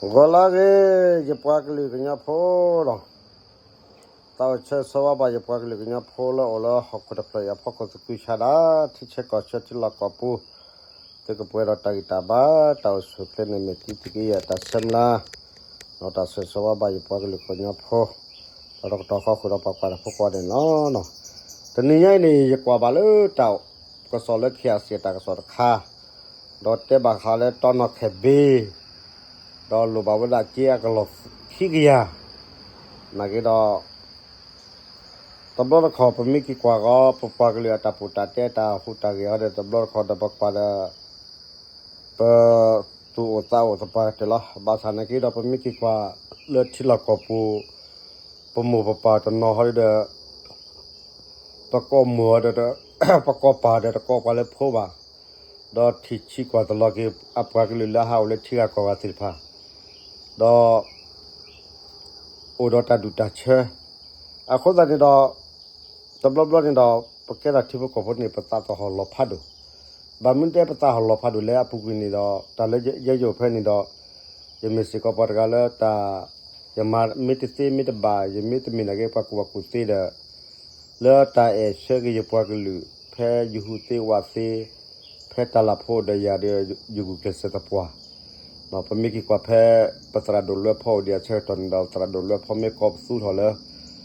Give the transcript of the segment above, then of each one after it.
ဂီၤလၢအဂ့ၤ ယပှၤကလုာ်ကညီဖိလီၤ. သးအိၣ်ဆၢဂ့ၤဆၢဝါဘၣ်ယပှၤကလုာ်ကညီဖိလၢအိၣ်လၢဟီၣ်ခိၣ်တဖျၢၣ်အံၤအဖီခိၣ်သကုၤဆးဒး ထံဆၢကီၢ်ဆၢထံလီၢ်ကီၢ်ပူၤ သုကပှဲၤဒီးတၢ်ဂံၢ်တၢ်ဘါ တၢ်အိၣ်ဆူၣ်အိၣ်ချ့န့ၣ်မ့ၢ်တံသုကယဲၢ်တၢ်ဆၢမုၢ်လၢ် ဒီးတၢ်ဆၢဂ့ၤဆၢဝါဘၣ်ယပှၤကလုာ်ကညီဖိ ဒီးတကတီၢ်ဃီဃုာ်ဒီးပှၤကွၢ်တၢ်ဖိကိးဂၤဒဲးန့ၣ်လီၤ. တနံၤညါအံၤန့ၣ် ယကွၢ်ဘၣ်လၢတၢ်ကစီၣ်လၢ ခ့ၣ်အဲၣ်စံၣ် အတၢ်ကစီၣ်တခါ ဒီးတဲဘၣ်ဃးလၢတီနီၢ်ခဲၣ်ဘ့ ဒီးလိၣ်ဘၣ်ဝဲဒၣ်က့အကလီၢ်ခံကယၤ နာ်က့ဒီး တဘျီတခီၣ်ပမ့ၢ်က့ၤကွၢ်ဃီ ပပှၤကလုာ်အတၢ်ပူၤတၢ်တဲတၢ်ဟူးတၢ်ဂဲၤဟီဒီး တဘျီတခီၣ်ဒီးပကွၢ်ဒီး ပသူၣ်အိၣ်သးအိၣ်သပှၢ်ကတၢၢ်လီၤ. ဘၣ်ဆၣ်နာ်က့ဒီး ပမ့ၢ်က့ၤကွၢ်လၢထံလီၢ်ကီၢ်ပူၤ ပမိၢ်ပပၢ်တနီၤဟီဒီး ပကိးမိၢ်ဒီး ပကိးပၢ်ဒီးတကိးပှၤလၢဖိဘၣ်, ဒီးထံၣ်ဆံးကွၢ်တလီၤက့ၤ အပှၤကလုာ်လၢအဟးအိၣ်လၢထံဂၤကီၢ်ဂၤသ့ၣ်တဖၣ်, ဒီး အိၣ်ဒီးတၢ်ဒူၣ်တၢ်ဆၢ, အဃိသတးန့ၣ်ဒီး တဘျီဘျီန့ၣ်ဒီး ပကဲထီၣ်ထံဖိကီၢ်ဖိန့ၣ် ပသးသဟီၣ်လီၤဖးဒိၣ်, ဘၣ်မနုၤတဲပသးဟီၣ်လီၤဖးဒိၣ်လဲၣ် အပူၤကွံာ်န့ၣ်ဒီး တၢ်လၢယဲယိာ်ဖဲန့ၣ်ဒီး ယမ့ၢ်စ့ၢ်ကီးပှၤတဂၤလၢတၢ် ယမၤမ့ၢ်တသ့မ့ၢ်တဘၣ် ယမ့ၢ်တမ့ၢ်နာ်က့ ပှၤကူၣ်ဘၣ်ကူၣ်သ့ဒီး လၢတၢ်အဲၣ်ဆၢက့ၤယပှၤကလုာ် ဖဲယဟူးသ့ဝးသ့ ဖဲတၢ်လၢဖိဒီးယၤဒီး ယဂုာ်ကျဲးစၢးသပှၢ်, ပမ့ၢ်က့ၤကွၢ်ဖဲ ပသရၣ်ဒိၣ်လွဲဖီအိၣ်ဒံးအဆၢကတီၢ်န့ၣ်ဒီး သရၣ်ဒိၣ်လွဲဖီမ့ၢ်ကိးပသူထီၣ်လၢ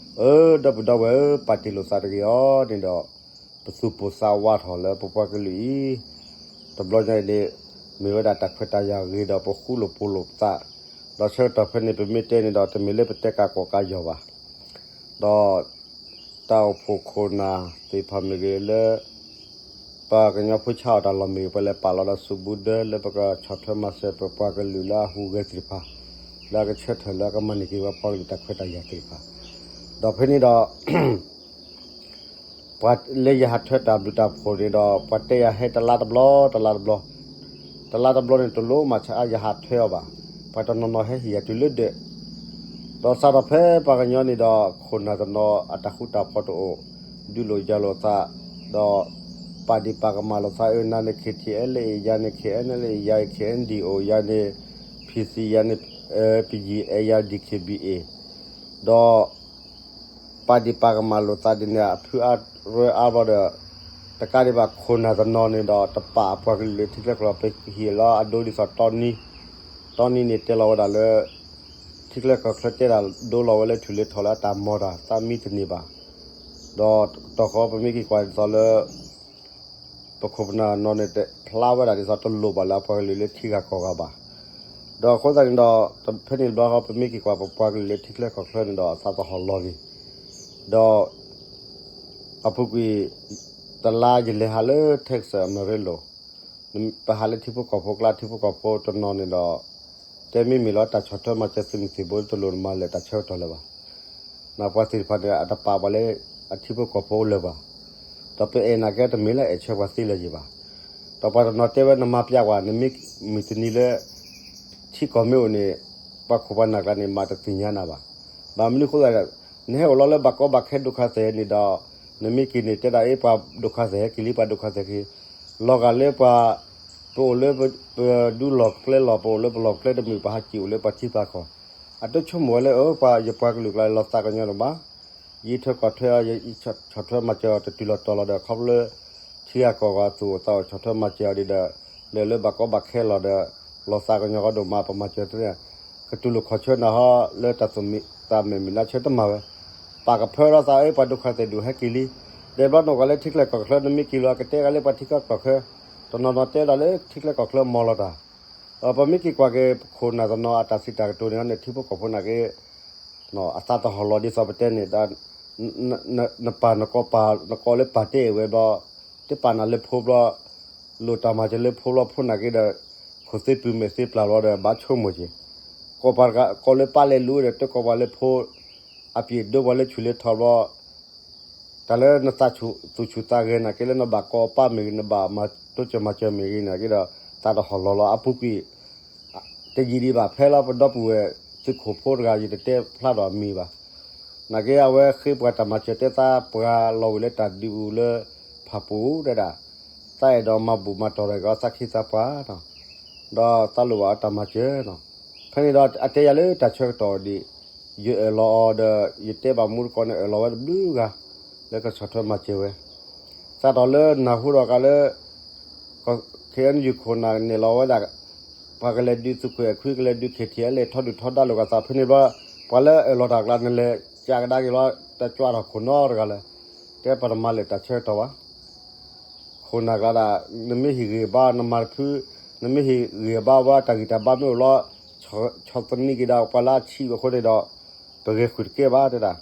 အၢ ဒီပုၢ်ဒီဝဲၢ်ဧၢ ပာ်တ့ၢ်လိာ်သးတဂ့ၤအီၤန့ၣ်ဒီး ပသူၣ်ပိၢ်သးဝးထီၣ်လၢပပှၤကလုာ်အံၤ, တဘျီညါအံၤန့ၣ် မ့ၢ်ဝဲဒၣ်တၢ်ခွဲးတၢ်ယာ်ဂ့ၤဒီးပဃူလိာ်ဖိးလိာ်သး, ဒီးဆၢကတီၢ်ဖဲန့ၣ် ပမ့ၢ်တဲန့ၣ်ဒီး တမ့ၢ်လၢပတဲကၢ်ကီၢ်ကၢ်ယီၤဘၣ်, ဒီး တၢ်အိၣ်ဖှိၣ်ခိၣ်နၢ်သ့ၣ်တဖၣ်မ့ၢ်ဂ့ၤလၢ ပှၤကညီဖိဆါအီၣ်တၢ်လီၢ်မ့ၢ်ဂ့ၤ ပလဲၤပာ်လီၤဒီးစူးဘုဒၢလၢပကဆီၣ်ထွဲမၤစၢၤ ပပှၤကလုာ်လၢအဟူးဂဲၤသ့ၣ်တဖၣ်, လၢအကဆၢထၢၣ်လၢအကမၤန့ၢ်က့ၤဝဲပှၤကလုာ်တၢ်ခွဲးတၢ်ယာ်သ့ၣ်တဖၣ်, ဒီးဖဲန့ၣ်ဒီး ပှၤလၢယဟးထွဲတၢ်ဘျုးတၢ်ဖှိၣ်န့ၣ်ဒီး ပှၤတဲယၤဟဲတလါတဘျီ တလါတဘျီ, တလါတဘျီန့ၣ် တလိၣ်မၤဆါယဟးထွဲအီၤဘၣ်, ပှၤတနီၤနီၤဟဲဟ့ၣ်ယၤတုၤလၢဒၢး, ဒီးစးထီၣ်ဖဲပှၤကညီန့ၣ်ဒီး ခိၣ်နၢ်တနီၤအတၢ်ဃူတၢ်ဖိးတအိၣ်, ဒုးလိာ်ယၤလိာ်သး, ဒီး ပာ်ဒံးပာ်ကမၣ်လိာ်သးအၢ နၤန့ၣ် KTLA ယၤန့ၣ် KNLA ယၤ KNDO ယၤန့ၣ် PC ယၤန့ၣ် ပယံၤအဲ ယၤ DKBA ဒီး ပာ်ဒံးပာ်ကမၣ်လိာ်သးဒ်န့ၣ် အဖုအါရၢအါဘျီဒီး တကးဒံးဘၣ် ခိၣ်နၢ်တနီၤန့ၣ်ဒီး တပာ်အပှၤကလုာ်လၢထံချၢကီၢ်ချၢ ပဟ့ၣ်လီၤအဒိဒ်သိးတီနံ, တီနံန့ၣ်တဲလီၤဝဲဒၣ်လၢ ထံချၢကီၢ်ချၢတဲဒၣ်ဒိလီၤဝဲလၢ ထူၣ်လၢထီၣ်လၢအတၢ်မီတၢ်သးမံတန့ၢ်ဘၣ်, ဒီးတကတီၢ်ဃီပမ့ၢ်က့ၤကွၢ်ဒ်သိးလၢ ပခိၣ်ပနၢ်နီၤန့ၣ် ဖျါဝဲဒၣ်ဒ်သိးတလိၣ်ဘၣ်လၢအပှၤကလုာ်လၢထံဂၤကီၢ်ဂၤဘၣ်, ဒီးအဃိသတးန့ၣ်ဒီး ဖဲန့ၣ်တဘျီဃီ ပမ့ၢ်က့ၤကွၢ်ပပှၤကလုာ်လၢထံချၢကီၢ်ချၢန့ၣ်ဒီး အသးသဟီၣ်လီၤဂ့ၤ, ဒီး အပူၤကွံာ် တလါယလဲၤဟးလၢ Texas အမဲရ့လိၤ, ပဟးလၢထံဖိကီၢ်ဖိကျါ ထံဖိကီၢ်ဖိတနီၤန့ၣ်ဒီး တဲမ့မ့ၢ်လီၤ တၢ်ဆီၣ်ထွဲမၤစၢၤသုးမုၢ်သံၣ်ဘိတလိၣ်နမၤလၢာ်တၢ်ဆၢကတီၢ်လၢၤဘၣ်, နပှၤသ့ၣ်တဖၣ်န့ၣ် အတပာ်ပှၤလၢ အထံဖိကီၢ်ဖိလၢၤဘၣ်, ဒီးပအဲၣ်နာ်က့တမ့ၢ်လၢအဲၣ်ဆၢပှၤသ့လၢၤယံၤဘၣ်, ဒီးပှၤတနီၤတဲဝဲနမၤပျးကွၢ် နမ့ၢ်မုၢ်တနံၤလၢ ထံကီၢ်မ့ၢ်အိၣ်န့ၣ် ပှၤခိၣ်ပှၤနၢ်ကျါန့ၣ် မၤတသ့ၣ်ညါနၤဘၣ်, ဘၣ်မနုၤအဃိသတး နဟဲအိၣ်လီၤလၢဘၣ်ကီဘၣ်ခဲဒုက္ခသည်န့ၣ်ဒီး နမ့ၢ်က့ၤန့ၣ် တဲဒၣ်အ့ ပှၤဒုက္ခသည်ဟဲက့ၤလံ ပှၤဒုက္ခသည်က့ၤ, လီၤဂာ်လၢပှၤ ပအိၣ်လၢပဒူလီၢ်ကျဲလီၢ် ပအိၣ်လၢပလီၢ်ကျဲတမုာ် ပဟးက့ၤအိၣ်လၢပှၤထံပှၤကီၢ်, အတဆိကမိၣ်ဝဲလၢ အၢ ပှၤယပှၤကလုာ်ကျါ လီၤသးကညီၤဒိၣ်မး, ယံာ်ထွဲကွၢ်ထွဲအီၤ ယဆီၣ်ထွဲမၤစၢၤအီၤတတုၤလီၤတီၤလီၤဒီး ခီဖျိလၢ ထံဂၤကီၢ်ဂၤသူၣ်အိၣ်သးအိၣ်ဆီၣ်ထွဲမၤစၢၤအီၤဒီး လဲၤလၢဘၣ်ကီဘၣ်ခဲလီၤဒီး လီၤသးကညီၤဃီဒိၣ်မး ပမၤစၢၤတန့ၣ် ကတူၢ်လိာ်ခီၣ်ဆၢနၤဟီ လၢတၢ်သူၣ်မံသးမဲာ်မုာ်နါဆၢတမၤဝဲ, ပာ်ကဖၢလီၤသးအ့ ပှၤဒုက္ခသည်ဒုးဟဲက့ၤလံ, ဒီးဘျီနအိၣ်ဂၤလၢထံချၢကီၢ်ချၢ နမ့ၢ်က့ၤလီၤအကတဲဂၤလၢပှၤထံချၢကီၢ်ချၢ, တနီၤနီၤတဲဒၣ်လၢထံချၢကီၢ်ချၢမီၤလီၤတၢ်, ပမ့ၢ်က့ၤကွၢ်က့ၤ ပခိၣ်နၢ်တနီၤအတၢ်စံးတၢ်ကတိၤန့ၣ်န့ၣ် ထံဖိကီၢ်ဖိနာ်က့ အသးတဟီၣ်လီၤဒ်သိးပတဲန့ၣ် နပာ်နကီၢ်ပာ် နကီၢ်လၢပာ်တဲအံၤဝဲဘျီ, တပာ်နၤလၢဖိဘျီ, လိၣ်တၢ်မၤစၢၤလၢဖိဘျီ ဖိနာ်က့ဒီး ခိၣ်သ့ပုၢ်မဲာ်သ့ပျၢ်လီၤဒီး ဘၣ်ဆိကမိၣ်က့ၤ, ကီၢ်ပာ်တဂၤ ကီၢ်လၢပာ်လဲၤလူၤဒီး တကီၢ်ပှၤလၢဖိ အပျ့ၤဒိပှၤလၢဆူၣ်လၢထီဘျီ တၢ်လၢနသးဆူၣ်သူၣ်ဆူၣ်သးဂဲၤနာ်က့လၢနဘၣ်ကီၢ်ပာ်မ့ၢ်ဂ့ၤ နဘၣ်မၤတိစၢၤမၤစၢၤမ့ၢ်ဂ့ၤနာ်က့ဒီး သးတဟီၣ်လီၤလီၤ အပူၤကွံာ် တယံာ်ဒံးဘၣ်ဖဲလီၤ ပဒီပုၢ်ဝဲၢ်သုးခိၣ်ဖိတဂၤ ယတတဲဖျါဒီးအမံၤဘၣ်. နာ်က့အဝဲဃ့ပှၤတၢ်မၤစၢၤတဲသးပှၤလီၤဝံၤလၢတၢ်ဒုးအူလၢဖၣ်ပူၤတဲဒၣ်, သးအဲၣ်ဒိးမၤဘူၣ်မၤတီၢ်တၢ်ကီသးခ့သးပှၤနီၤ, ဒီးသးလိၣ်ဘၣ်အတၢ်မၤစၢၤနီၤ. ဖဲန့ၣ်ဒီးအတဲယၤလၢတၢ်ဆၢကတီၢ်ဒံး, ယအၢၣ်လီၤအီၤဒီး ယတဲဘၣ်မူတကိးန့ၣ် အၢၣ်လီၤဝဲတဘျုးဂၤ လၢကဆီၣ်ထွဲမၤစၢၤဝဲ, စးထီၣ်လၢနၢ်ဟူဒီးကးလၢ KNU ခိၣ်နၢ်နဲၣ်လီၤဝဲဒၣ် ပှၤကလဲၤဒုးသုးကွဲးခွံ ကလဲၤဒုး KTLA ထီဒုၣ်ထီဒါလိာ်ကသးဖဲန့ၣ်ဘျီ, ပှၤလၢအၢၣ်လီၤတၢ်ကျါ နလဲၤကးကဒါက့ၤလီၤ တၢ်ကွၢ်ထီၣ်ခိၣ်နီတဂၤလၢၤ, တဲပှၤတမၤလဲၣ်တၢ်ဆၢကတီၢ်ဘၣ် ခိၣ်နၢ်ကျါဒၣ် နမ့ၢ်ဟ့ၣ်ဂံၢ်ဘါ နမၤတဖု, နမ့ၢ်ဟ့ၣ်ဂံၢ်ဘါဝဲတၢ်ဂံၢ်တၢ်ဘါမ့ၢ်အိၣ်လီၤ, ဆီၣ်သနံးက့ၤဒၣ်ပှၤလၢအဆံးဝဲအဃိန့ၣ်ဒီး ပဂဲၤဃုာ်တကဲဘၣ်တဲဒၣ်,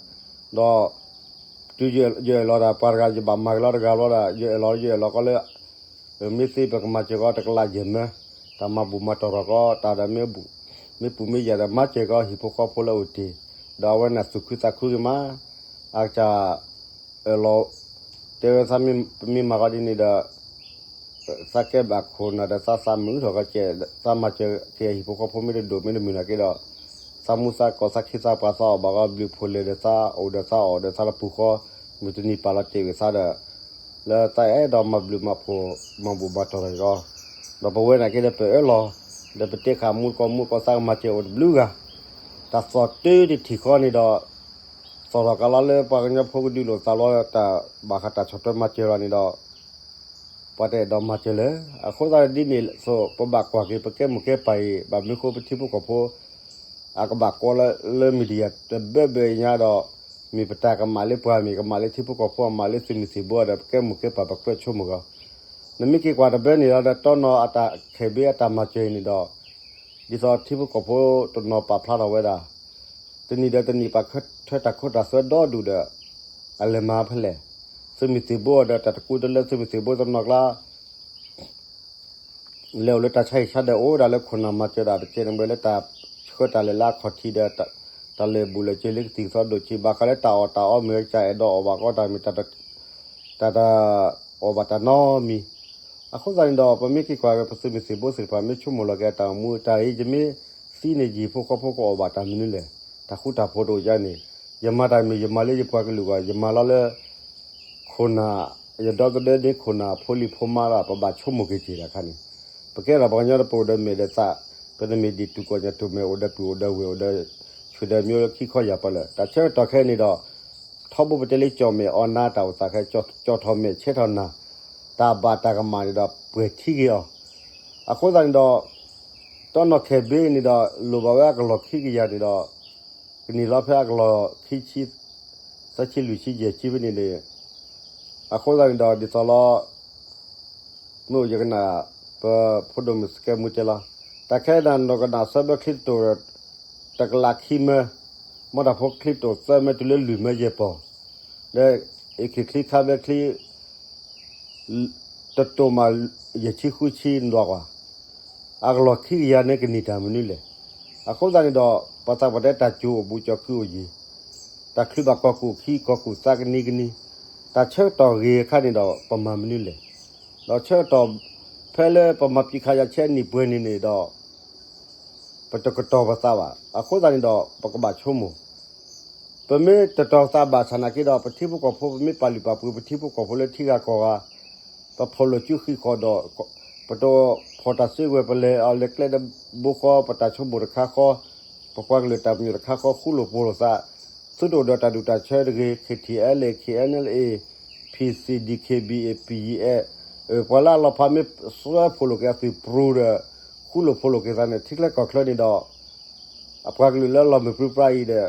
ဒီး တုၤယအၢၣ်လီၤဒၣ်ပှၤတဂၤ ယဘၣ်မၤက့ၤလီၤတဂၤဘျီဒၣ် ယအၢၣ်လီၤ ယအၢၣ်လီၤကီးလၢ မ့ၢ်သ့ပကမၤစၢၤကီးတကလးယဲၢ်မၢ, တၢ်မၤဘူၣ်မၤတီၢ်ထီၣ်ကီး တၢ်ဒီးမ့ၢ်ဘူၣ်, မ့ၢ်ပူၤမ့ၢ်ယာ်ဒီး မၤစၢၤကီးဟံၣ်ဖိဃီဖိလၢအအိၣ်တ့ၢ်, ဒီးအဝဲန့ၣ်သူၣ်ခုသးခုဂ့ၤမး, အကစၢ်အၢၣ်လီၤ, တဲဝဲသးမ့ၢ်ပမ့ၢ်မၤကီးဒ်န့ၣ်ဒီး သးကဲဘၣ်ခိၣ်နၢ်ဒီးသးသးမုာ်ထီၣ်ကီးကဲး, သးမၤစၢၤက့ၤဟံၣ်ဖိဃီဖိမ့ၢ်တဒိၣ်မ့ၢ်တမုာ်နာ်က့ဒီး, သးမူသးကီၢ်သးခ့သးပှၤသးအီၣ်ဘၣ်ကီးဘျုးဖိလဲၣ်ဒီးသးအိၣ်ဒီးသးအီၣ်ဒီးသးတပူၤဃီ, မုၢ်တနံၤပာ်လီၤတ့ၢ်ဝံၤသးဒီး, လၢသးအဲၣ်ဒိးမၤဘျုးမၤဖှိၣ် မၤဘူၣ်မၤတီၢ်ထီၣ်ကီး, ဒီးပဝဲနာ်က့ဒီးပအၢၣ်လီၤ, ဒီးပတဲဃာ်မူတကိးမူတကိးသးကမၤစၢၤအိၣ်တဘျုးဂၤ, တၢ်သီၣ်တုၤတထံၣ်ဃီန့ၣ်ဒီး သီၣ်ထီၣ်ကလီလၢပှၤကညီဖိကဒုးလိာ်သးလီၤတၢ်ဘၣ်ဃးတၢ်ဆီၣ်ထွဲမၤစၢၤလီၤန့ၣ်ဒီး, ပှၤတအဲၣ်ဒိးမၤစၢၤလၢၤ, အဃိသတးဒ်န့ၣ်အသိး ပဘၣ်ကွၢ်က့ၤ ပကဲမိၢ်ကဲပၢ်အံၤ ဘၣ်မနုၤဃိပထံဖိကီၢ်ဖိ အကဘၣ်ကွၢ်လၢ လၢ media တဘၢဘၢညါဒီး, မ့ၢ်ပတၢ်ကမၣ်လၢပှၤမ့ၢ်ကမၣ်လၢထံဖိကီၢ်ဖိ အမၤလၢသုးမုၢ်သံၣ်ဘိဒီး ပကဲမိၢ်ကဲပၢ်ပကြၢးဆိကမိၣ်ကီး, နမ့ၢ်က့ၤကွၢ်တဘၢန့ၣ်လီၤဒီး တီနီၤအတၢ်ခဲဘ့အတၢ်မၤစၢၤအံၤန့ၣ်ဒီး ဒ်သိးထံဖိကီၢ်ဖိတနီၤပာ်ဖျါထီၣ်ဝဲဒၣ်, တနံၤဒီးတနံၤပာ်ထွဲတၢ်ခိတၢ်သွဲဒီဒူၣ်ဒီး, အလဲၤမၤဖဲလဲၣ်, သုးမုၢ်သံၣ်ဘိဒီးတၢ်တကူတလၢသုးမုၢ်သံၣ်ဘိတနီၤကျါ လဲၤအိၣ်လၢတၢ်ဆါဟံၣ်ဆါဒၢးအိၣ်ဒၣ်လၢခိၣ်နၢ်မၤစၢၤဒၣ် ပကဲန့ၣ်ဝဲလၢတၢ်ဆှၢတၢ်လဲၤလၢအခီၣ်ထံးဒီး, တၢ်လၢာ်ဘူၣ်လၢာ်စ့ၤလၢကသံၣ်ကသီဒိၣ်ဆံး ဘၣ်ဃးလၢတၢ်အီၣ်တၢ်အီမ့ၢ်ကစၢ်အဲၣ်ဒိးအီၣ်ဘၣ်ကီးတၢ်မ့ၢ် တၢ်တအီၣ်ဘၣ်တၢ်နီတမံၤ, အဃိသတးန့ၣ်ဒီး ပမ့ၢ်က့ၤကွၢ်က့ၤ ပသုးမုၢ်သံၣ်ဘိသ့ၣ်တဖၣ် မ့ၢ်ဆိကမိၣ်လီၤက့ၤအတၢ်အိၣ်မူ တၢ်အံၤယမ့ၢ်သံန့ၣ် ယဟံၣ်ဖိဃီဖိကအီၣ်ဘၣ်တၢ်မနုၤလဲၣ်, တၢ်ဃူတၢ်ဖိးတအိၣ်ယါန့ၣ်, ယမၤတၢ်မ့ၢ်ယမၤလၢယပှၤကလုာ်အဂီၢ် ယမၤလီၤလၢ ခိၣ်နၢ်, ယဒီသဒၢန့ၢ်ခိၣ်နၢ်ဖိလံၤဖိမါဒီး ပဘၣ်ဆိကမိၣ်က့ၤတၢ်တခါန့ၣ်, ပကဲထီၣ်ပှၤကညီတပူၤဒီးမ့ၢ်ဒီးသး, ပတမ့ၢ်ဒ်တူၢ်ကီၢ်ညၣ်တူၢ်မဲာ် အိၣ်ဒီးပုၢ်အိၣ်ဒီးဝဲၢ် အိၣ်ဒီးဆွေဒီးမျိုးလၢခံခီယၢ်ပီၢ်လၢာ်, တၢ်ဆၢကတီၢ်ခဲအံၤန့ၣ်ဒီး ထီဘိပတဲလၢကၠီၣ်မဲာ်အီၣ်နါတၢ်အိၣ်သးခဲ ကၠီၣ်ထီၣ်မဲာ်ဆဲးထီၣ်နၢ်, တၢ်ဘၣ်တၢ်ကမၣ်န့ၣ်ဒီး ပှဲၤထံက့ၤအီၤ, အဃိသတးန့ၣ်ဒီး တီနီၣ်ခဲဘ့န့ၣ်ဒီး လိၣ်ဘၣ်ဝဲအကလီၢ်ခံကယၤန့ၣ်ဒီး ကန့ၢ်လီၤဖဲအကလီၢ်ခံဆံ, သၢဆံလွံၢ်ဆံယဲၢ်ဆံဖဲန့ၣ်န့ၣ်, အဃိသတးန့ၣ်ဒီး ဒ်သိးလီၤ မ့ၢ်အိၣ်ယကနၣ် ပဖိဒိၣ်မုၣ်စကဲမူတဲလီၤ, တၢ်ခဲအံၤန့ၣ် နီၢ်ကနၣ်သၢဘၢချံတတိၢ် တကလးခံမၢ, မီၢ်တၢ်ဖိချံတတိၢ်သၢမၢ တုၤလၢလွံၢ်မၢယဲၢ်ပီၢ်, ဒီးအ့ၣ်ခ့ၣ်ချံခါဘဲချံ တတိၢ်မး ယဲၢ်ဆံဃုဆံနွံကွၢ်, အကလီၢ်ခံကယၤန့ၣ်ကန့ၢ်တၢ်မနုၤလဲၣ်. အဃိသတးန့ၣ်ဒီး ပှၤသးပှၢ်တဲတၢ်စူၤအိၣ်ဘူး ကၠီၤခုအိၣ်ယံၤ, တၢ်ချုးဘၣ်ကီၢ်ကူၣ်ခံ ကီၢ်ကူၣ်သးကနံၤကနံၤ, တၢ်ဆၢကတီၢ်ဂ့ၤအခါန့ၣ်ဒီး ပမၤမနုၤလဲၣ်. ဒီးဆၢကတီၢ် ဖဲလၢပမၤပံးခးယၤဆဲးနံၣ်ပှဲၤနံၣ်န့ၣ်ဒီး ပတကတီၤပသးဘၣ်. အဃိသတးန့ၣ်ဒီး ပကဘၣ်ဆိကမိၣ် ပမ့ၢ်တတီၤသးဘၣ်ဆၣ်နာ်က့ဒီး ပထံဖိကီၢ်ဖိ ပမ့ၢ်ပာ်လုၢ်ပာ်ပှ့ၤ ပထံဖိကီၢ်ဖိလၢထံဂၤကီၢ်ဂၤ, ပဖီၣ်လိာ်စုဃံးဃီၤဒီး ပတဖီၣ်တၢ်စုကဝဲၤ ပလဲၤအီၤလဲၤကျဲဒီးဘိဃီ ပတၢ်ဆိကမိၣ်တခါဃီ, ပပှၤကလုာ်တၢ်ပညိၣ်တခါဃီ ဃူလိာ်ဖိးလိာ်သး, သုတအိၣ်ဒီးတၢ်ဒူၣ်တၢ်ဆၢတဂ့ၤ KTLA KNLA PC DKBA PGF ပှၤလၢအလီၤဖးမ့ၢ်စွဲဖိးလိာ်က့ၤအသုးပြူဒီး ဃူလိာ်ဖိးလိာ်က့ၤသးန့ၣ် ထံချၢကီၢ်ချၢန့ၣ်ဒီး အပှၤကလုာ်လၢအလီၤမုၢ်ပြံပြါအံၤဒီး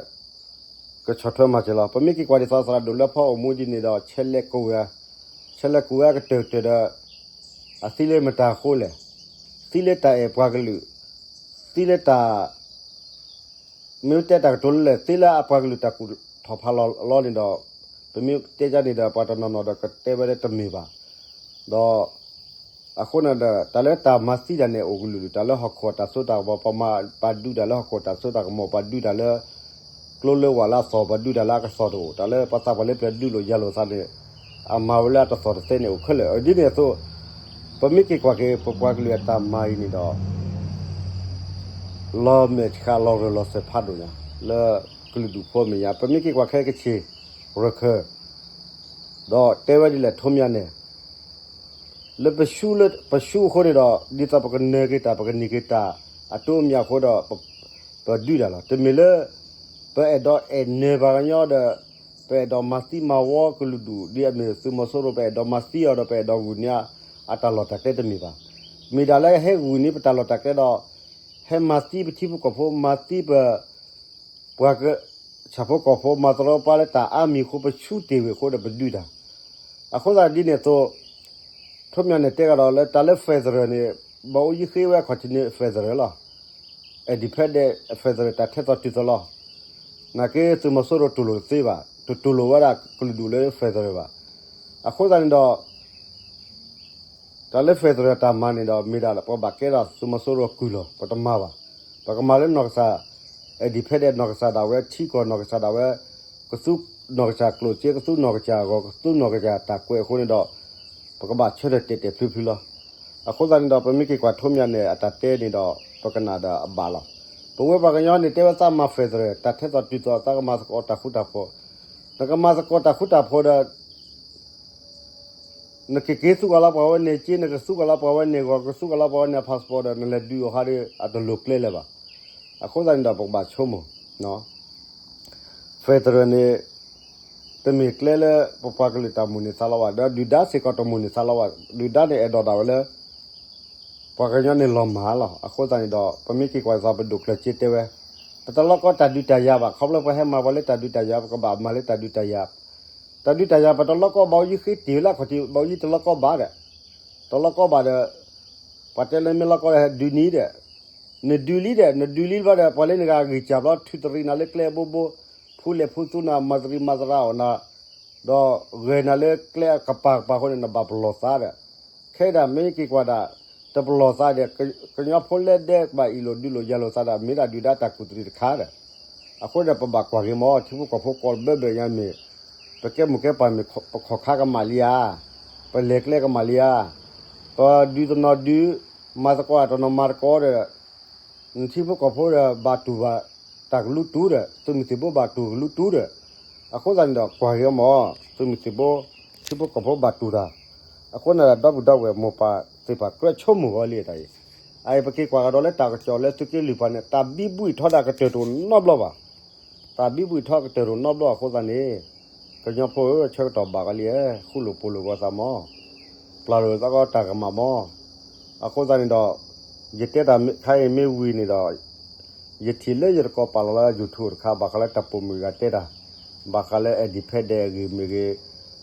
ကဆီၣ်ထွဲမၤစၢၤလီၤ. ပမ့ၢ်က့ၤကွၢ်ဒ်သိးသရၣ်ဒိၣ်လၢဖီအိၣ်မူဒ်န့ၣ်ဒီး ဆဲးလဲၤကိးဝဲ, ဆဲးလဲၤကိးဝဲအကတၢၢ်ကတၢၢ်ဒီး အသံလၢမတၤအဃိလဲၣ်, သံလၢတၢ်အဲၣ်ပှၤကလုာ်, သံလၢတၢ် မ့ၢ်တဲတၢ်ကတိၤလၢလဲၣ် သ့လၢအပှၤကလုာ်တၢ်ကူၣ်ထီၣ်ဖးလီၤလီၤန့ၣ်ဒီး ပမ့ၢ်တဲဒ်န့ၣ်ဒီး ပှၤတနီၤနီၤဒီးကတဲဝဲလၢတမ့ၢ်ဘၣ်. ဒီး အဃိန့ၣ်ဒီး တၢ်လၢတၢ်မၤသံတၢ်န့ၣ် အိၣ်ကလုာ်လုာ် တၢ်လၢဟီၣ်ခိၣ်အတၢ်စိတၢ်ကမီၤ ပှၤဒုးတၢ်လၢဟီၣ်ခိၣ်အတၢ်စိတၢ်ကမီၤ ပှၤဒုးတၢ်လၢ ကျိလၢဝၢ်လၢအသီၣ် ပှၤဒုးတၢ်လၢအကသီၣ်တအိၣ် တၢ်လၢပှၤသးပှၢ်လၢပျၢၤဒုးလိာ်ယၤလိာ်သးန့ၣ် အမၤဝဲလၢအတသီၣ်တသဲန့ၣ်အိၣ်ခဲလၢာ်. ဒ်န့ၣ်အသိး ပမ့ၢ်က့ၤကွၢ်က့ၤ ပပှၤကလုာ်အတၢ်မၤအံၤန့ၣ်ဒီး လီၤမဲာ်ဆှးလီၤရၢၢ်လီၤစၢၤဖးဒိၣ်ညါ လၢကလုာ်ဒူၣ်ဖိအမဲာ်ညါ ပမ့ၢ်က့ၤကွၢ်ခဲကဆ့ၣ် ရခၢၣ် ဒီးတဲဝဲဒ်လဲၣ် ထိးမၠးနဲၣ် လၢပဆူလၢပဆူအဃိန့ၣ်ဒီး ဒ်သိးပကနၢၤက့ၤတၢ် ပကန့ၢ်က့ၤတၢ် အတိအမၠးအဃိဒီး ပဒုးတၢ်လီၤ. တမ့ၢ်လၢ ပအဲၣ်ဒိးအဲၣ်နၢၤပှၤကညီဒီး ပအဲၣ်ဒိးမၤသံမၤဝီကလုာ်ဒူၣ် ဒ်အမ့ၢ်သုးမီၤစိရိၤ ပအဲၣ်ဒိးမၤသံအီၤဒီး ပအဲၣ်ဒိးဂုာ်န့ၢ် အတၢ်လီၢ်တၢ်ကျဲတမ့ၢ်ဘၣ်. မ့ၢ်ဒၣ်လၢဟဲဂုာ်န့ၢ်ပတၢ်လီၢ်တၢ်ကျဲဒီး ဟဲမၤသံပထံဖိကီၢ်ဖိ မၤသံပ ပှၤက ဆၣ်ဖိကီၢ်ဖိ မၤတရီပာ်လၢတၢ်အါမံၤအဃိ ပဆူတ့ၢ်ဝံၤအဃိဒီး ပဒုးတၢ်. အဃိသတးဒ်န့ၣ်အသိး ထိးမၠၤန့ၣ်တဲကဒီးလၢတၢ်လၢ federal န့ၣ် ဘၣ်အိၣ်ယုၢ်ဃ့ဝဲ continue federal လီၤ. independent federal တၢ်ထဲသိးတုၤသိးလီၤ. နာ်က့သုးမီၤစိရိၤတူၢ်လိာ်တသ့ဘၣ်, တတူၢ်လိာ်ဝဲဒၣ်ကလုာ်ဒူၣ်လၢ federal ဘၣ်. အဃိသတးန့ၣ်ဒီး တၢ်လၢ federal တၢ်မၤန့ၣ်ဒီး မ့ၢ်ဒၣ်လၢပဘၣ်ကဲထီၣ်သုးမီၤစိရိၤကုၢ်လီၤ. ပတမၤဘၣ်. ပကမၤလၢနီၢ်ကစၢ် independent နီၢ်ကစၢ်ဒၣ်ဝဲ ထံကီၢ်နီၢ်ကစၢ်ဒၣ်ဝဲ ကသူနီၢ်ကစၢ်ကျိၣ်စ့ ကသူနီၢ်ကစၢ်အဂီၢ် ကသူနီၢ်ကစၢ်တၢ်ကွဲးအဃိန့ၣ်ဒီး ပကဘၣ်ဆၢထၢၣ်တဲာ်တဲာ်ဖျုဖျုလီၤ. အဃိသတးန့ၣ်ဒီး ပမ့ၢ်က့ၤကွၢ်ထိးမၠၤန့ၣ် အတၢ်တဲန့ၣ်ဒီး ပကနၣ်ဒီးအဘၣ်လီၤ. ပဝဲပှၤကညီန့ၣ် တဲဝဲသးမၤ federal တၢ်ထဲသိးတုၤသိး သးကမၤသကိးတၢ်ဃူတၢ်ဖိး, နကမၤသကိးတၢ်ဃူတၢ်ဖိးဒီး နကက့ၤသူကလီၤပှၤဝဲန့ၣ်က့ နကသူကလီၤပှၤဝဲန့ၣ်ဂီၢ် ကသူကလီၤပှၤဝဲန့ၣ် passport ဒီး နလဲၤဒုးအီၤခါဒီး အတလိၤကျဲလၢၤဘၣ်. အဃိသတးန့ၣ်ဒီး ပကဘၣ်ဆိကမိၣ် federal န့ၣ် တမ့ၢ်ကျဲလၢပပှၤကလုာ်တၢ်မိၣ်န့ၢ်သးလီဘၣ်, ဒီးဒုၣ်ဒါစ့ၢ်ကီးတမိၣ်န့ၢ်သးလီဘၣ်. ဒုၣ်ဒါန့ၣ်အဲၣ်ဒိးဒၣ်ဝဲလၢ ပှၤကညီန့ၣ်လီၤမၢ်လီၤ. အဃိသတးန့ၣ်ဒီး ပမ့ၢ်က့ၤကွၢ်သးပဒိၣ်ကျၢၢ်စ့တဲဝဲ, ပတလီကီတၢ်ဒုးတၢ်ယၤဘၣ်. ခီဖျိပှၤဟဲမၤပှၤလၢတၢ်ဒုးတၢ်ယၤ ပကဘၣ်မၤလၢတၢ်ဒုးတၢ်ယၤ. တၢ်ဒုးတၢ်ယၤ ပတလီကီဘၣ်အိၣ်ယုၢ်ဃ့တ့ၢ်လၢခီၣ်ထံး ဘၣ်အိၣ်ယုၢ်တလီကီဘၣ်ဒီး တလီကီဘၣ်ဒီး ပှၤတဲလၢမ့ၢ်လီကီဒုးနံၤဒီး နဒုးလံဒီး နဒုးလံဘျီဒီး ပှၤလၢနဂၤဂံၢ်စၢ်ဘျီ ထုးတရံးနၤလၢကျဲဘိဘိ, ဖူလဲၣ်ဖူသူနၤ မၤတရံးမၤသရၣ်အီၣ်နၤ, ဒီးဂဲၤနၤလၢကျဲအကပၤကပၤအဃိန့ၣ် နဘၣ်ပလီၢ်သးဒီး ခဲဒၣ်မ့ၢ်က့ၤကွၢ်ဒၣ် တပလီၢ်သးဒီး ကညီဖိလဲၣ်ဒဲးကဘၣ်အ့ၣ်လိာ်ဒုးလိာ်ယၤလိာ်သးဒီး မ့ၢ်ဒၣ်ဒုၣ်ဒါတၢ်ကူၣ်တရံးတခါဒီး အဃိဒီးပဘၣ်ကွၢ်က့ၤမၢ် ထံဖိကီၢ်ဖိကိးဘၢဘၢညါမ့ၢ် ပကဲမိၢ်ကဲပၢ်မ့ၢ် ပခီၣ်ခါကမၣ်လံဧါ, ပလဲၤကျဲကမၣ်လံဧါ, ပဒုးတနီၤဒုး, မၤသကိးတနီၤမၤသကိးဒီး နထံဖိကီၢ်ဖိဒီး ဘၣ်တူၢ်ဘၣ်တၢ်ကလူတူၢ်ဒီး သုးမုၢ်သံၣ်ဘိဘၣ်တူၢ်ကလူတူၢ်ဒီး အဃိသတးန့ၣ်ဒီး ကွၢ်က့ၤအီၤမၢ် သုးမုၢ်သံၣ်ဘိ ထံဖိကီၢ်ဖိဘၣ်တူၢ်တၢ်, အဃိန့ၣ်ဒီး ဒီပုၢ်ဒီဝဲၢ်မိၢ်ပၢ်သ့ၣ်တဖၣ် ကြၢးဆိကမိၣ်အီၤလံတၢ်အံၤ, အအံၤပက့ၤကွၢ်ကဒီးလၢတၢ်ကစီၣ်လၢသုးက့လွံၢ်ပၤန့ၣ် တၢ်ဘံဘူၣ်အံၤထီဒါကတၢၢ်တအိၣ်နီတဘျီဘၣ်, တၢ်ဘံဘူၣ်အံၤထီကတၢၢ်တအိၣ်နီတဘျီအဃိသတးန့ၣ်, ကညီဖိဧၢ ဆၢကတီၢ်ဘၣ်ကီလံဧၢ, ဃူလိာ်ဖိးလိာ်ကီသးမၢ်, ပျၢ်လိာ်သးကီတၢ်ကမၣ်မၢ်, အဃိသတးန့ၣ်ဒီး ယတဲတၢ်ခါအံၤမ့ၢ်ဝံၤန့ၣ်ဒီး ယထံၣ်လၢယတကိးပာ်လီၤလၢ YouTube တခါ ဘၣ်ဃးလၢတၢ်ပိာ်မုၣ်ဂၤတဲတၢ်, ဘၣ်ဃးလၢ independent အဂ့ၢ်မ့ၢ်ဂ့ၤ,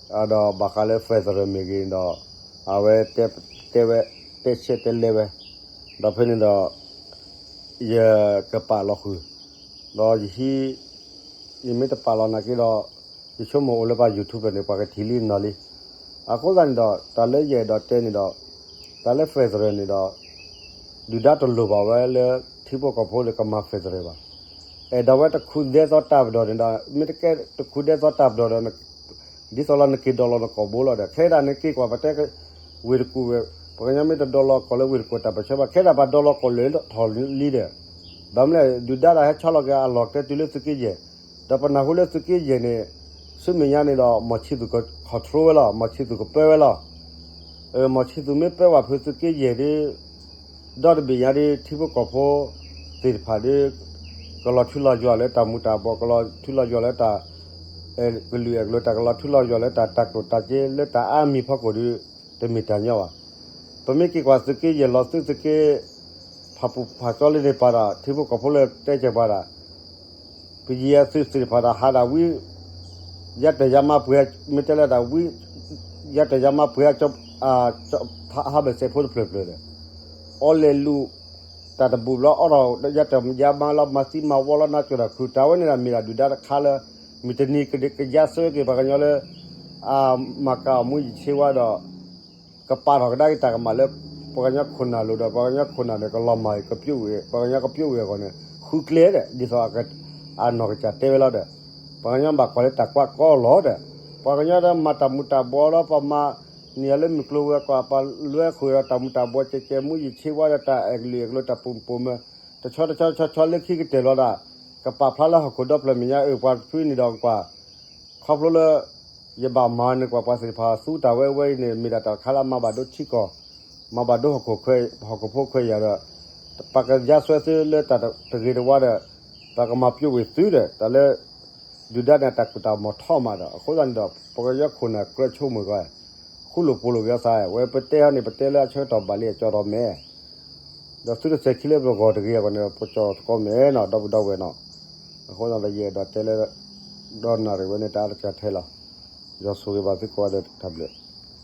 ဒီးဘၣ်ဃးလၢ federal မ့ၢ်ဂ့ၤန့ၣ်ဒီး အဝဲတဲဝဲ တဲဆဲးတဲလဲဝဲ, ဒီးဖဲန့ၣ်ဒီး ယကပာ်လီၤဃုာ်, ဒီးယဟံး, ယမ့ၢ်တပာ်လီၤနာ်က့ဒီး ယဆိကမိၣ်အိၣ်လၢပှၤ YouTube န့ၣ် ပှၤကထံၣ်လံနီၤလံ. အဃိသတးန့ၣ်ဒီး တၢ်လၢယအဲၣ်ဒိးတဲန့ၣ်ဒီး တၢ်လၢ federal န့ၣ်ဒီး ဒုၣ်ဒါတလိၣ်ဘၣ်ဝဲလၢ ထံဖိကီၢ်ဖိဒီးကမၤ federal ဘၣ်. အဲၣ်ဒိးဝဲတခူးဒဲသီတၢ်ပဒီၣ်န့ၣ်ဒီး မ့ၢ်တကဲတခူးဒဲသီတၢ်ပဒီၣ်ဒီး ဒ်သိးလီၤနက့ၤဒိးလီၤနကိာ်ဘိလီၤဒီး ခဲဒၣ်နက့ၤကွၢ်ပတဲ ဝ့ၢ်တကူၣ်ဝဲ, ပှၤကညီမ့ၢ်တဒိးလီၤကိာ်လၢဝ့ၢ်တကူၣ်တၢ်ပၢၢ်ဆၢဘၣ် ခဲဒၣ်ပှၤဒိးလီၤကိာ်လၢထီၣ်လံဒီး, ဘၣ်မနုၤလဲၣ် ဒုၣ်ဒါတၢ်ဟဲဆီလီၤက့ၤအလီၢ်ကျဲတုၤလၢသုးက့ယဲၢ်, ဒီးပနၢ်ဟူလၢသုးက့ယဲၢ်န့ၣ် ဆူမဲာ်ညါန့ၣ်ဒီး မီၢ်ဆံသူးက control ဝဲလီၤ, မီၢ်ဆံသူးကပၢဝဲလီၤ. မီၢ်ဆံသူးမ့ၢ်ပၢဝဲဖုသုးက့ယဲၢ်ဒီး ဒီတဘ့ၣ်ညါဒီး ထံဖိကီၢ်ဖိသ့ၣ်တဖၣ်ဒီး ကလီၤထူလီၤယွၤလၢတၢ်မူၤတၢ်ဘှီး, ကလီၤထူလီၤယွၤလၢတၢ် ကလုာ်အဲၣ်ကလုာ်တၢ်ကလီၤထူလီၤယွၤလၢတၢ်တၢ်ကျိၣ်တၢ်စ့လၢတၢ်အါမံၤဖီခိၣ်ဒီး တမ့ၢ်တၢ်ညီဘၣ်. ပမ့ၢ်က့ၤကွၢ်သုးက့ယဲၢ်လီၤသုးသုးက့ ဖးပူၤဖးကၠီလၢန့ၣ်ပာ်ဒီး ထံဖိကီၢ်ဖိလၢတဲကဲပှၤဒီး ပယီၤသုးသ့ၣ်တဖၣ်ဒီးဟးဒၣ်ဝံ ယါတၢ်ယါမါပှ့ၤ မ့ၢ်တဲလၢဒၣ်ဝံ ယါတၢ်ယါမါပှ့ၤ ဟးဘၢၣ်စဲးဖိတဖျၢၣ်ဖျၢၣ်ဒီး အီလဲၤလူၤ တၢ်တဘူၣ်ဘျီအီထီၣ် ယါတၢ်ယါမါလီၤ မၤသံမၤဝီလီၤ နါကၠိၣ်တၢ်ခုၣ် တၢ်ဝဲန့ၣ်ဒီးမ့ၢ်ဒၣ်ဒုၣ်ဒါတခါလၢ မ့ၢ်တနံၤကယါစၢက့ၤပှၤကညီလၢ အမၤကၤအီၤမူယံာ်ဆ့ဝါဒီး ကပာ်ထီၣ်ကဒါက့ၤတၢ်ကမၣ်လၢ ပှၤကညီခိၣ်နၢ်လိၤဒီး ပှၤကညီခိၣ်နၢ်န့ၣ် ကလီၤမၢ်ကပျိဝ့ၢ် ပှၤကညီကပျိဝ့ၢ်အဂီၢ်န့ၣ် ဃုကျဲဒီး ဒ်သိးအနီၢ်ကစၢ်တဲဝဲလီၤဒီး ပှၤကညီဘၣ်ကွၢ်လၢတၢ်ကွၢ်ကီလီၤဒီး ပှၤကညီဒီးမၤတၢ်မူၤတၢ်ဘှီးလီၤ ပမၤန့ၢ်အီၤလၢမုၢ်ကျိၤဝဲၤကွာ် ပှၤလွဲခိၣ်ဒီးတၢ်မူၤတၢ်ဘှီးကဲကဲ မူယံာ်ဆ့ဝါဒီးတၢ်အဲၣ်ကလုာ်အဲၣ်ကလုာ်တၢ်ပိာ်မုၣ်ပိာ်မၢၤ တဆီတဆီဆီဆီလၢခံကတၢၢ်လီၤဒၣ် ကပာ်ဖျါလၢဟီၣ်ခိၣ်ဒီဖျၢၣ်မဲာ်ညါအၢ ပှၤဖုန့ၣ်ဒီးကွၢ် ခီဖျိလၢ ယဘၣ်မၤန့ၢ်ကွၢ်ပှၤသ့ၣ်တဖၣ်သူတၢ်ဝဲဝဲအံၤန့ၣ် မ့ၢ်ဒၣ်တၢ်တခါလၢအမၤဘၣ်ဒိထံကီၢ် မၤဘၣ်ဒိဟီၣ်ခိၣ်ဖိခွဲးယာ်ဒီး ပကယါစွဲသုလၢတၢ်တဂ့ၤတဝါဒီး တၢ်ကမၤပျိဝံၤသုဒီး တၢ်လၢ ဒုၣ်ဒါန့ၣ် တၢ်ကူၣ်တၢ်မီၤထီၣ်မးဒီး အဃိသတးန့ၣ်ဒီး ပကယီခိၣ်န့ၣ် ကြၢးဆိကမိၣ်ဂီၢ်, ဃူလိာ်ဖိးလိာ်က့ၤသး ဝဲပတဲအီၤန့ၣ် ပတဲလၢအဆၢကတီၢ်ဘၣ်လံ အကၠီၣ်ထီၣ်မဲာ်, ဒီးသုတစဲးခံလၢပဂီၢ်တဂ့ၤအဂီၢ်န့ၣ်ဒီး ပကၠီၣ်သကိးမဲာ်နီၤ ဒီပုၢ်ဒီဝဲၢ်နီၤ. အဃိသတးဒီး ယအဲၣ်ဒိးတဲလၢ ဒီနၣ်ရံၣ်ဝဲန့ၣ် တၢ်အါတက့ၢ်ထဲလီၤ. ယွၤဆိၣ်ဂ့ၤဘၣ်သုကိးဂၤဒဲး တၢ်ဘျုး